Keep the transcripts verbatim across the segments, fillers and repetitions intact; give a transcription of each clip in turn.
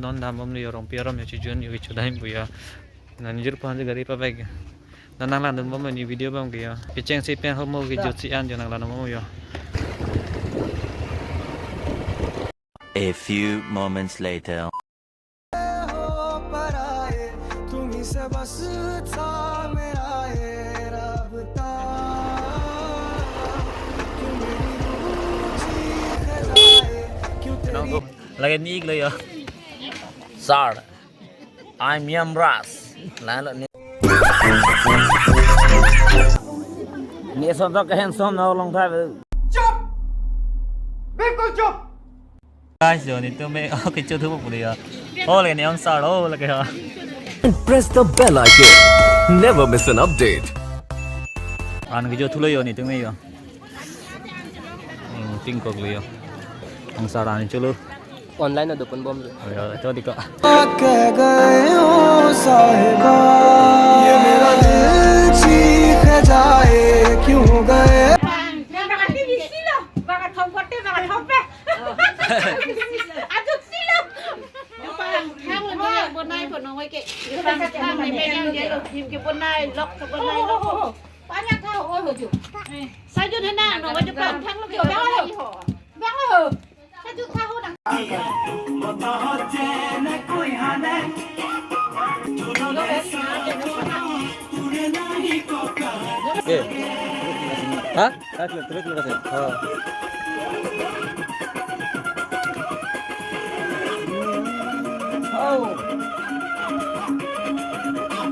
Non dambom ni yo, Rongpi arom yo, chijun yo, kecho dam pu yo. Non jirpo han gari pabek. Non nanglang dunbom ni video abang ke yo. Kechengsi pen homo kejutsi an yo nanglang dunbom yo. A few moments later. हो पराए, तुम्ही से बस था मेरा ये राबता। क्यों मेरी रूह चीख जाए, क्यों तेरी Lagi ni iklo yo. Sir, I'm Yamras. Lalo ni. Ni so to handsome na long time. चुप! बिल्कुल चुप! Guys, yo, netum me, oh, kecho thupo puli yo. Oh, lagi ni ang sir, oh, lagi yo. And press the bell icon. Never miss an update. An kecho thulo yo, netum me yo. Hmm, tingkok lo yo. Ang sir an cholo. Online na dopon bom lo. Yo, to diko. कह गए हो साहिबा, ये मेरा दिल चीख जाए क्यों गए। Bang thom kote, bang thom pe. Ajuk silo. Bang thang le bonai po nong ke. Bang thang le megang dia lo, him ke bonai, lok ke bonai, lok. Panya thau oi ho ju. Saju thena nong ke bang thang lo ke. Bang ho. Bang ho. Saju thau nang. Eh. Ha?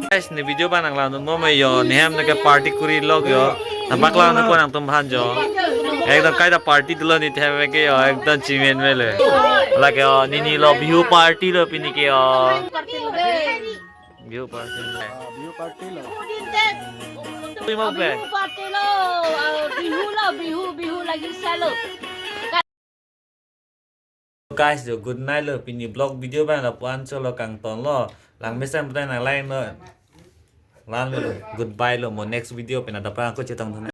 Guys, ne video abang nanglang dunbom yo, nehem ne ke party kuri lok yo. Nangpaklang nangko nangtum aphan jo. Ekdom kaita party dolo netum ke yo, ekdom chimen mele. Lake yo, nini lo Bihu party lo pini ke yo. Bihu party. Ah, Bihu party lo. Tui mau pe? Bihu party lo. Ah, Bihu lo, Bihu, Bihu lagi salo. Guys, jo good night lo, pini vlog video abang lapu-an cholo kangton lo. Lang mesen putai nang lain lo. Lang lo. Goodbye lo, mo next video pen adapang ako chetong thana.